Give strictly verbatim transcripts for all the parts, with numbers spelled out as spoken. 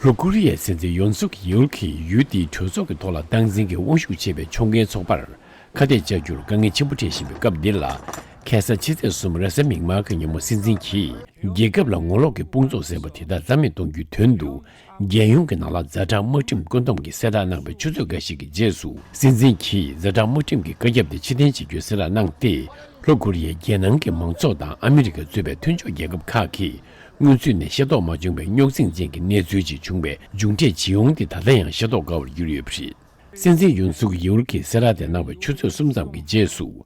ལྷོ་ཀོ་རི་ཡའི་སྲིད་འཛིན་ཡོན་སུག་ཡེའོལ་གྱིས་ཡུལ་དེའི་གྲོས་ཚོགས་ཀྱི་ཐོག་ལ་སྟངས་འཛིན་གྱི་དབང་ཤུགས་ཆེ་བའི་ཕྱོགས་འགལ་ཚོགས་པར་ཁ་གཏད་བཅག་རྒྱུར་དཀའ་ངལ་ཆེན་པོ་འཕྲད་བཞིན་པའི་སྐབས་འདི་ལ། ཁ་སང་ཕྱི་ཚེས་གསུམ་རེས་གཟའ་མིག་དམར་གྱི་ཉིན་མོ་སྲིད་འཛིན་གྱིས་རྒྱལ་ཁབ་ལ་ངོ་ལོག་གི་དཔུང་ཚོགས་ཟེར་བ་དེ་དག་རྩ་མེད་གཏོང་རྒྱུའི་དོན་དུ། རྒྱལ་ཡོངས་ཀྱི་ནང་ལ་ཛ་དྲག་དམག་ཁྲིམས་བཀོད་འདོམས་ཀྱི་གསལ་བསྒྲགས་གནང་བའི་ཆུ་ཚོད་འགའ་ཞིག་གི་རྗེས་སུ། སྲིད་འཛིན་གྱིས་ཛ་དྲག་དམག་ཁྲིམས་ཀྱི་བཀའ་ཁྱབ་དེ་ཕྱིར་འཐེན་བྱེད་རྒྱུའི་གསལ་བསྒྲགས་གནང་སྟེ། ལྷོ་ཀོ་རི་ཡའི་རྒྱལ་ནང་གི་མང་ཚོགས་དང་ཨ་མི་རི་ཀ་གཙོས་པའི་མཐུན་ཕྱོགས་རྒྱལ་ཁབ་ཁག་གིས་སྔོན་ཚུད་ནས་ཤེས་རྟོགས་མ་བྱུང་བའི་རྙོག་འཛིང་ཅན་གྱི་གནས་ཚུལ་ཅིག་བྱུང་བའི་མཇུག་འབྲས་ཇི་ཡོང་དེ་ད་ལྟ་ཡང་ཤེས་རྟོགས་དཀའ་བར་གྱུར་ཡོད་པ་རེད། སྲིད་འཛིན་ཡུན་སུག་ཡུལ་གྱིས་གསལ་བསྒྲགས་དེ་གནང་བའི་ཆུ་ཚོད་གསུམ་ཙམ་གྱི་རྗེས་སུ།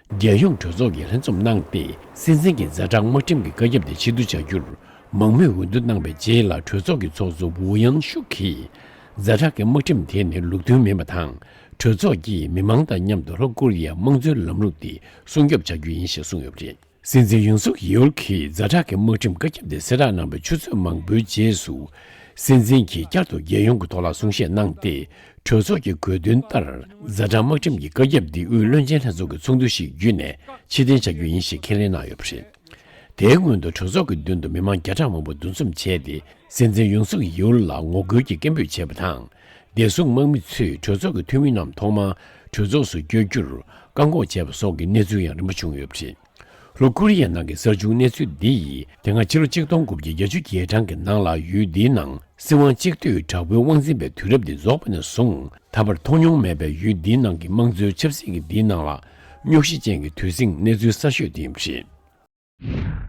རྒྱལ་ཡོངས་གྲོས་ཚོགས་ཀྱིས་ལྷན་འཛོམས་གནང་སྟེ། སྲིད་འཛིན་གྱི་ཛ་དྲག་དམག་ཁྲིམས་ཀྱི་བཀའ་ཁྱབ་དེ་ཕྱིར་བསྡུ་བྱ་རྒྱུར་མང་མོས་འོས་བསྡུ་གནང་བའི་རྗེས་ལ། གྲོས་ཚོགས་ཀྱི་ཚོགས་གཙོ་ཝུ་ཡན་ཤུག་གིས། ཛ་དྲག་གི་དམག་ཁྲིམས་དེ་ནི་ལུགས་མཐུན་མིན་པ་དང་། གྲོས་ཚོགས་ཀྱིས་མི་མང་དང་མཉམ་དུ་ལྷོ་ཀོ་རི་ཡའི་དམངས་གཙོའི་ལམ་ལུགས་དེ་སྲུང་སྐྱོབ་བྱ་རྒྱུ་ཡིན་ཞེས་གསུངས་ཡོད་པ་རེད། སྲིད་འཛིན་ཡུན་སུག་ཡེའོལ་གྱིས་ཛ་དྲག་གི་དམག་ཁྲིམས་བཀའ་ཁྱབ་དེ་གསལ་བསྒྲགས་གནང་བའི་ཆུ་ཚོད་མང་པོའི་རྗེས་སུ། སྲིད་འཛིན་གྱིས་བསྐྱར་དུ་རྒྱལ་ཡོངས་ཀྱི་ཐོག་ལ་གསུང་བཤད་གནང་སྟེ། གྲོས་ཚོགས་ཀྱི་དགོས་འདུན་ལྟར། ཛ་དྲག་དམག་ཁྲིམས་ཀྱི་བཀའ་ཁྱབ་འདི་དབུས་བློན་ཆེན་ལྷན་ཚོགས་ཀྱི་ཚོགས་འདུ་ཞིག་བརྒྱུད་ནས་ཕྱིར་འཐེན་བྱ་རྒྱུ་ཡིན་ཞེས་ཁས་ལེན་གནང་ཡོད་པ་རེད། དེའི་སྔོན་དུ་གྲོས་ཚོགས་ཀྱི་མདུན་དུ་མི་མང་བརྒྱ་ཕྲག་མང་པོ་འདུ་འཛོམས་བྱས་ཏེ། སྲིད་འཛིན་ཡུན་སུག་ཡེའོལ་ལ་ངོ་རྒོལ་གྱི་སྐད་འབོད་བྱས་པ་དང་། བདེ་སྲུང་དམག་མི་ཚོས་གྲོས་ཚོགས་ཀྱི་འཐུས་མི་རྣམས་ཐོག་མར་གྲོས་ཚོགས་སུ་བསྐྱོད་རྒྱུར་བཀག་འགོག་བྱས་པ་སོགས་ཀྱི་གནས་ཚུལ་ཡང་རིམ་པ་བྱུང་ཡོད་པ་རེད། ལྷོ་ཀོ་རི་ཡའི་ནང་གི་གསར་བྱུང་གནས་ཚུལ་འདི་ཡིས། དེ་སྔ་ཕྱི་ལོ་ཆིག་སྟོང་དགུ་བརྒྱ་བརྒྱད་ཅུ་གྱ་གྲངས་ཀྱི་ནང་ལ་ཡུལ་འདིའི་ནང་སྲིད་དབང་གཅིག་སྡུད་དྲག་པོའི་དབང་འཛིན་པའི་དུས་རབས་འདི་རྫོགས་པ་ནས་བཟུང་། ད་བར་མཐོང་མྱོང་མེད་པའི་ཡུལ་འདིའི་ནང་གི་དམངས་གཙོའི་ཆབ་སྲིད་ཀྱི་འདིའི་ནང་ལ་རྙོག་གཞི་ཅན་གྱི་དུས་ཟིང་གནས་ཚུལ་གསར་ཤོས་དེ་ཡིན་པ་རེད།